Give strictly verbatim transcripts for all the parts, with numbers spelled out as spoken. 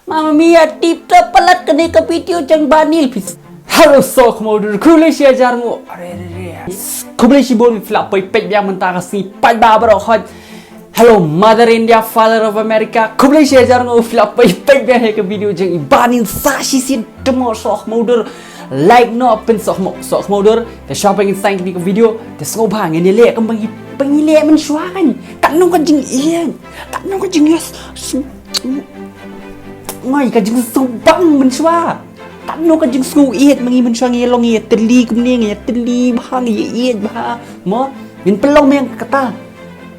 Mamma mia, tip top palat kane ka video jong Banil pis. Hello sohkhmudor, khublei shihajar nguh. Are, are, are. Khublei shibun phi la poi peit biang mynta ka sngi paidbah baroh hoi. Hello Mother India, Father of America. Khublei shihajar nguh phi la poi peit biang ha ka video jong i Banil sa shisien. Te mo sohkhmudor, like noh, pynsohkhmudor. Te shuwa ba ngin sdang ïa kane ka video, te sngewbha ngin ïaleh kumba ngi, ba ngi leh mynshuwa kan. Katno ka jingïeit, katno ka jingïeit. Ngai ka jingsngewbang mynshuwa. Katno ka jingsngew ïeit ma ngi mynshuwa, ngi ïa long, ngi ïa tylli kumne, ngi ïa tylli bha, ngi ïa ïeit bha. Mo, ngin pynlong biang kata.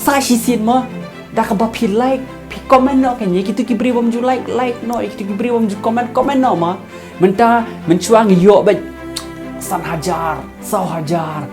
Sa shisien mo. Da kaba phi like, phi comment noh, kan ïa kito ki briew bym ju like, like noh, ïa kito ki briew bym ju comment, comment noh mo. Mynta mynshuwa ngi ïoh beit san hajar, saw hajar,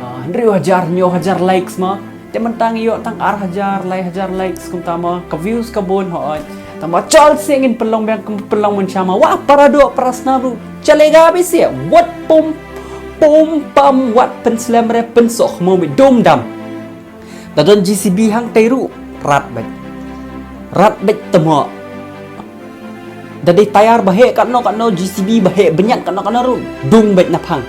ah, hynriew hajar, hynñiew hajar likes mo. Te mynta ngi ïoh tang ar hajar, lai hajar likes kumta mo. Ka views ka bun hoi. Tang ba chol shisien ngin pynlong biang kum pynlong mynshuwa mo. Wah, para doh para snam ruh. Chalega beit shisien. Wat pum pum pam, wat pynslem re, pynsohkhmih dum dam. Da don J C B hangtei ruh, rat beit. Rat beit te mo. Da dei tyre ba heh katno katno, J C B ba heh bniat katno katno ruh, dung beit na phang.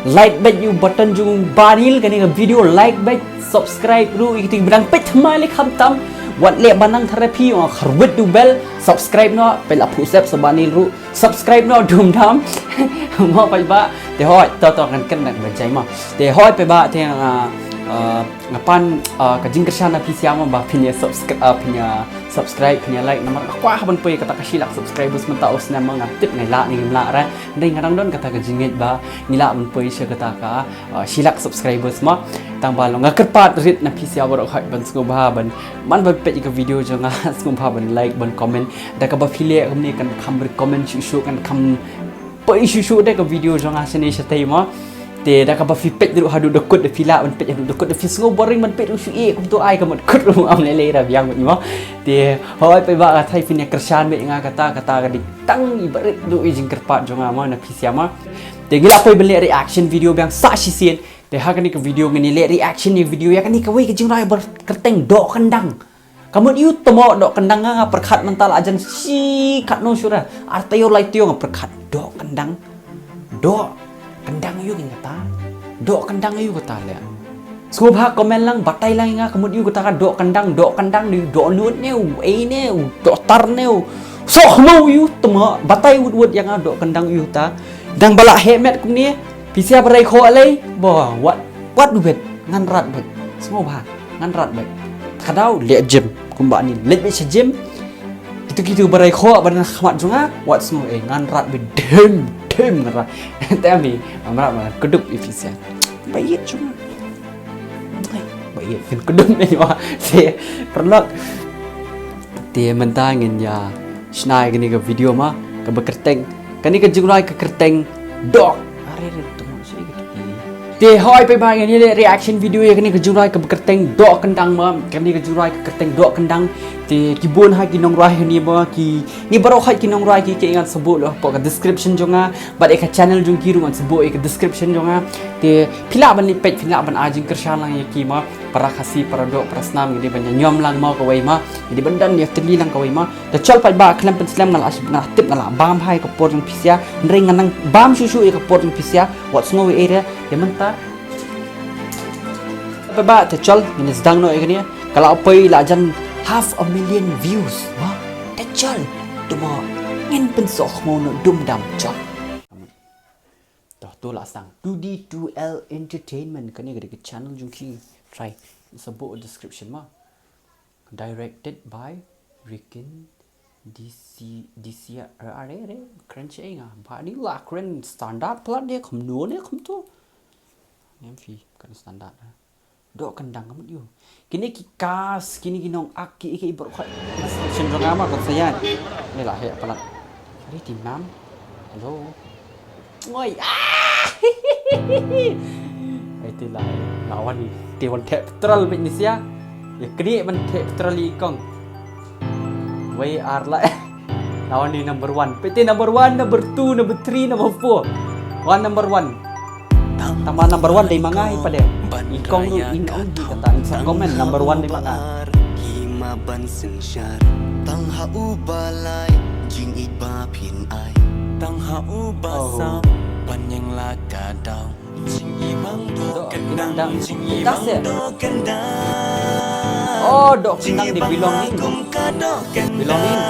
Like beit ïa u button jong Banil kane ka video, like beit, subscribe ruh ïa kito kiba dang peit thymmai lei khamtam. Wat leh ba nang therapy, ong kharwit u bell, subscribe noh, peit la phu sep sa Banil ruh. Subscribe noh dum dam. Mo paidbah. Te hoi, to to kan kren nang ba jai mo. Te hoi paidbah, te nga, ah, nga pan, ah, ka jingkyrshan na phi sha mo ba phin ïa subscri-, ah, phin ïa subscribe, phin ïa like, namar nga kwah ban poi kata ka shi lak subscribers mynta u snem mo, ngam tip ngi lah ne ngim lah re. Hynrei nga dang don kata ka jingngeit ba ngi lah ban poi sha kata ka, ah, shi lak subscribers mo. Tang ba long nga kyrpad rit na phi sha baroh hoi ban sngewbha ban, man ban peit ïa ka video jong nga, sngewbha ban like, ban comment. Da kaba phi leh kumne kan kham recommend shuh shuh, kan kham poi shuh shuh da ka video jong nga shane shatei mo. Te da kaba phi peit ruh haduh da kut, da phi lah ban peit haduh da kut, da phi sngew boring ban peit ruh shuh, eh, kumto ai ka mut kut ruh am lei lei ra biang mo. Te hoi paidbah, ka thai phin ïa kyrshan beit nga kata, kata ka dei tang i barit ruh i jingkyrpad jong nga mo na phi sha mo. Te ngi la poi ban leh reaction video biang sa shisien. Te ha kane ka video ngin ïa leh reaction ïa video ïa kane kawei ka jingrwai ba kyrteng Doh Kyndang. Ka mut ïa u te mo Doh Kyndang, nga nga pyrkhat mynta la jan shi katno shuh ra. Ar taïew lai taïew nga pyrkhat Doh Kyndang. Doh Kyndang ïa u kata. Doh Kyndang ïa u kata leh. Sngewbha comment lang, batai lang ïa nga ka mut ïa u kata ka Doh Kyndang, Doh Kyndang ne u dohnud ne u ei ne u dohtar ne u sohkhmih ïa u te mo, batai wut wut ïa nga Doh Kyndang ïa u ta. Dang ba la heh met kumne, phi sha ba rai khoh lei, ba wat, wat u bet, ngan rat bet. Sngewbha. Ngan rat beit. Ka dei leh gym kumba ni, leh beit sha gym. Kitu kitu ba rai khoh ba na khmat jong nga, wat sngew, eh, ngan rat beit, dem dem ngan rat. Te ami amra ma kdup i pisa. Ba ïeit jong nga. Ba ïeit kin kdup ne wa. Te pernok. Te mynta ngin ïa shna ïa kane ka video ma, kaba kyrteng, kane ka jingrwai ka kyrteng Doh. Are re tu ma shi ka tu. Te hoi paidbah, ngin ïa leh reaction video ïa kane ka jingrwai kaba kyrteng Doh Kyndang ma, kane ka jingrwai ka kyrteng Doh Kyndang. Te ki bun ha ki nongrwai hangne ma, kine baroh ha ki nongrwai ki, ki ngan sa buh noh hapoh ka description jong nga. Bad ïa ka channel jong ki ruh ngan sa buh ïa ka description jong nga. Te phi lah ban leit peit, phi lah ban ai jingkyrshan lang ïa ki ma. Para Khasi, para doh, para snam, ngi dei ban ïa ñiom lang ma kawei ma. Ngi dei ban don ïa tylli lang kawei ma. Te chol paidbah, khlem pynslem, nga la, nga la tip, nga la bam ha ïa ka por jong phi sha. Hynrei ngan nang bam shuh shuh ïa ka por jong phi sha. Wat sngew ei ei re. Ïa mynta paidbah, te chol ngin sdang noh ïa kane. Ka la poi la jan half a million views ma. Te chol. Te mo ngin pynsohkhmih noh dum dam, chol. To, to la sdang. Two D two L Entertainment, kane ka dei ka channel jong ki. Try sa buh description ma. Directed by Rikin D C, D C, are, are, kren che nga. Ba ni la kren standard plat de, kumno ne kumto. Ngam phi kan standard. Doh Kyndang ka mut ïa u. Kine ki cast, kine ki nongak, ki, ki, ki baroh. Description jong nga ma, kon sa ïa. Ni la heh palat. Ari ti nam. Hello. Ngoi. Ah! Ai ti la, la wan ni. Ti wan theh petrol beit ni sia. Ïa kane ban theh petrol i kong. Wei ar la. Lawan ni number one. Pete number one, number two, number three, number four. Wan number one. Tang ba number one dei ma nga hi pat de. I kong ruh in ong hi kata in sa comment number one dei ma nga. Tang ha u balai jing Uba sa ban ïeng la ka daw. Jingibang doh kendang, jingibang doh kendang. Oh, doh kendang di belonging. Belonging.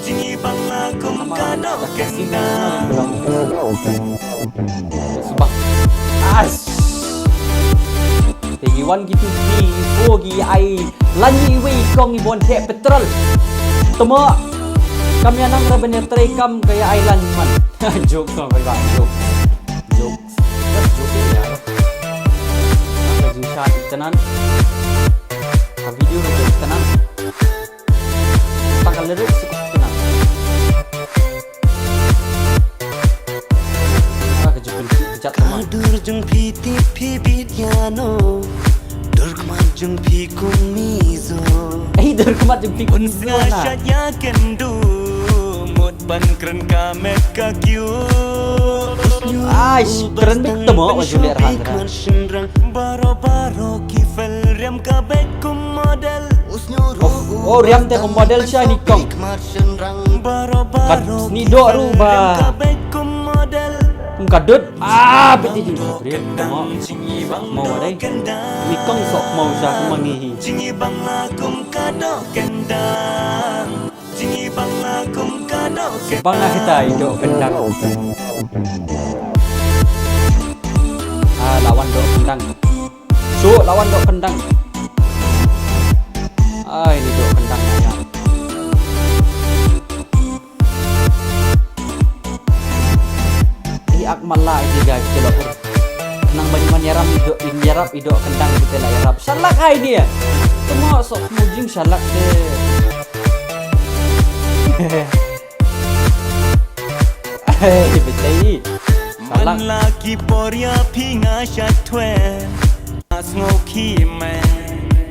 Jingibang la kum ka doh kendang. Subah. As. Te ki wan ki tu ki pho ki ai lan ïa iwei i kong i ban theh petrol. Temo kam ïa nang ra ban ïa trei kam ka ïa ai lan man. Jok to bai ba jok. Jok. Jok ïa. Ka jingshad itynnad. Ka video ruh itynnad. Tang ka lyrics itynnad. Ka jingpynkhih kjat. Ka dur jong phi tip phi bit ïa no. Dur khmat jong phi kum mizo. Ei, dur khmat jong phi kum mizo na. Sha ïa kyndu mut ban kren ka met ka kiew. Ai, kren bit temo ka Juliet Rahman. Baro baro ki fel riam ka bek kum model. Oh, riam te kum model sha ni kong. Kat sni doh ruh ba. Kum ka dut. Ah, beti di. Riam temo. Mo wadai. Ni kong sok mo sha kum ngi hi. Jingibang la kum ka doh kendang. Jingibang la kum ka doh kendang. Bang la kita i doh kendang. Ah, lawan doh kendang. Suk lawan doh kendang. Ah, ini doh kendang ya. Ih, ak mala iti guys, celok. Nang ban man ïarap i doh, ïarap i doh kendang kita la ïarap. Shalak ai dia. Temo sok mujing shalak te. Hei, betai. Shalak. Man la ki por ïa phi nga sha thwe. As ngo ki me.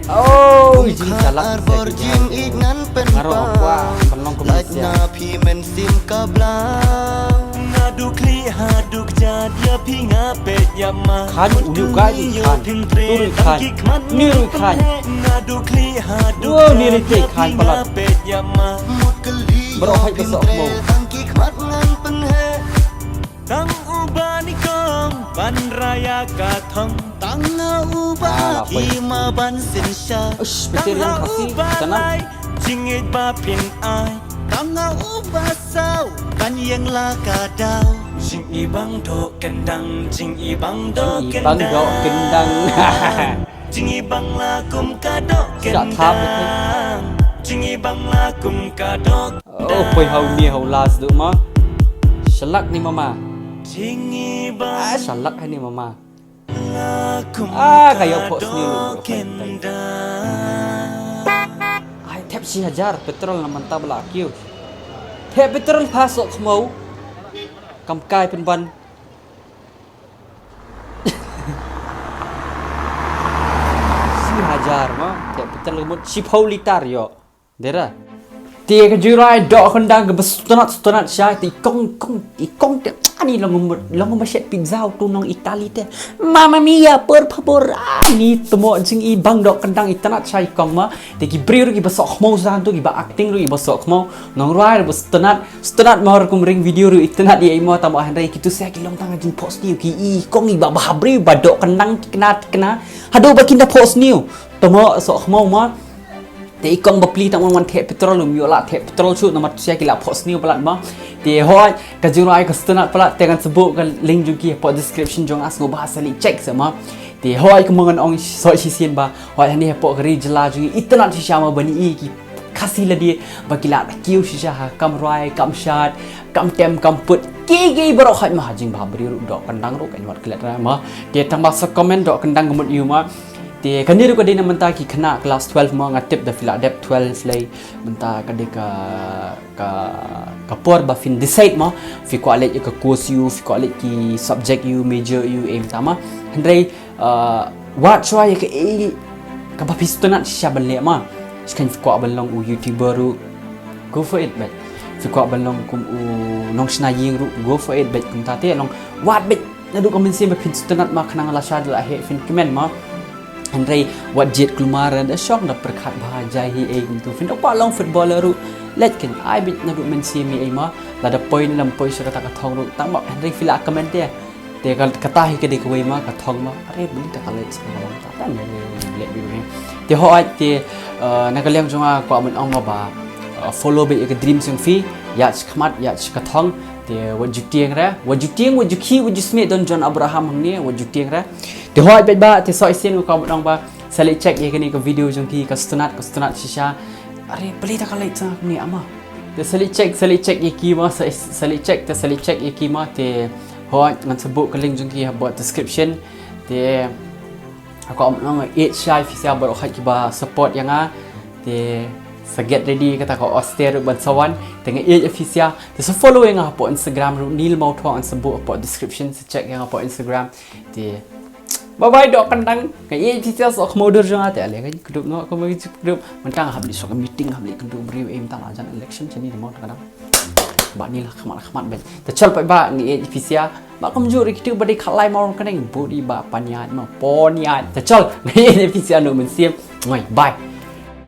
Oh, jing shalak. Bor jing ik nan pen. Ngaro pa, pynlong kum sia. Phi men sim ka bla. Nga duk li ha duk jat ïa phi nga peit ïa ma. Khan u liu ka ji khan. Tu ri khan. Ni ri khan. Nga duk li ha duk jat ïa phi nga peit ïa ma. Bro, hai ka sok mo. Tang ki khmat ngan pynhe. Tang uba ni kong ban raya ka thong. Tang uba ki ma ban sin sha. Ush, betul yang kasi. Tenang. Jingit ba phin ai. Tang uba saw ban ïeng la ka daw. Jingibang doh kendang, jingibang doh kendang. Jingibang doh kendang. Jingibang la kum ka doh kendang. Jingibang la kum ka doh. Oh, poi hau ni hau las duh ma. Shalak ni mama. Jingibang. Ah, shalak ni mama. Ah, ka ïoh phohsniew. Ai, thep shi hajar petrol na mynta ba la kiew. Thep petrol pha sok khmiew. Kam kai pynban. Shi hajar ma, thep petrol mut shiphew litar ïoh. Dera. Te ka jingrai doh kendang kaba sngewtynnat sngewtynnat sha te i kong, i kong, i kong te ani long, long ba shet pizza uto nong Italy te. Mamma mia, por favor. Ah, ni temo jingibang doh kendang itynnat sha i kong ma. Te ki briew ruh kiba sok khmiew sa to, kiba acting ruh kiba sok khmiew. Nong rai ruh ba sngewtynnat, sngewtynnat ma ruh kum ring video ruh itynnat ïa i ma tamo hynrei kitu sa ki long tang jingphohsniew ki i kong iba bha briew ba doh kendang tikna tikna. Haduh ba kin da phohsniew. Temo sok khmiew ma. Te i kong bapli tang wan wan thep petrol um ïoh la thep petrol shuh namar tu sia ki la phohsniew palat ma. Te hoi ka jingrai ka sngewtynnat palat te ngan sa buh ka link jong ki hapoh description jong nga sngewbha sa leit check sa ma. Te hoi kumba ngan ong soi shisien ba hoi hangne hapoh ka ri jylla jong ngi itynnat shisha ma ba ni i ki Khasi lade ba ki la kiew shisha ha kam rai kam shad kam tem kam put ki ki baroh hoi ma ha jingbha briew ruh doh kendang ruh kan wat klet ra ma. Te tang ba sa comment doh kendang ka mut ïa u ma. Te kane ruh ka dei na mynta ki khynnah class twelve ma, nga tip da phi la dep twelve lei. Mynta ka dei ka, ka, ka por ba phin decide ma, phi kwah leit ïa ka course ïa u, phi kwah leit ki subject ïa u, major ïa u, em ta ma. Hynrei, uh, wat shuwa ïa kaei kaba phi sngewtynnat shisha ban leh ma. Shu kan phi kwah ban long u YouTuber ruh, go for it beit. Phi kwah ban long kum u nongshna ïing ruh, go for it beit. Kumta te long wat beit. Naduh ka mynsiem ba phin sngewtynnat ma khnang lashai la heh phin kmen ma. Hynrei wat jied kulmar, da shong da pyrkhat bha jai hi ei kumtu. Phin da kwah long footballer ruh, Leit kin ai bit naduh mynsiem ïa i ma, lada poi ne ym poi sha kata ka thong ruh tang ma, hynrei phi la comment te. Te ka, kata hi ka dei kawei ma ka thong ma. Are beli ta ka leit sa ka long ta ta ne leit beli. Te hooid te, eh, na ka liang jong nga kwah ban ong ma ba, eh, follow beit ïa ka dream jong phi, ïa shi khmat ïa shi ka thong. Te wat ju tieng re, wat ju tieng, wat ju khih, wat ju smiej, don John Abraham hangne, wat ju tieng re. Te hooid beit ba, te soi sien kwah ban ong ba sa leit check ïa kane ka video jong ki, ka stunat, ka stunat shisha. Are beli ta ka leit sa kumne ama. Te sa leit check, sa leit check ïa ki ma, sa, sa leit check, te sa leit check ïa ki ma, te hooid ngan sa buh ka link jong ki hapoh description. Te ha ka ong nga ïeit shai phi sha baroh hait kiba support ïa nga. Te sa get ready kata ka oster ban sa wan. Te nga ïeit phi sha. Te sa follow ïa nga hapoh Instagram ruh Neil Mawthoh, ngan sa buh hapoh description, sa check ïa nga hapoh Instagram. Te bye bye doh kyndang. Nga ïeit phi sha, soh khmih dur jong nga te ale ka kdup noh ka kdup. Mynta nga hap leit sha ka meeting, hap leit kynduh briew ei mynta la jan election shane te mo ka dang. Ba ni la khmat khmat beit. Te chal bye bye, nga ïeit phi sha. Ba kumjuh ri kitu ba dei khalai mawr ka dang budi ba paniat ma poniat. Te chal, nga ïeit phi sha, no mynsiem. Ngoi bye.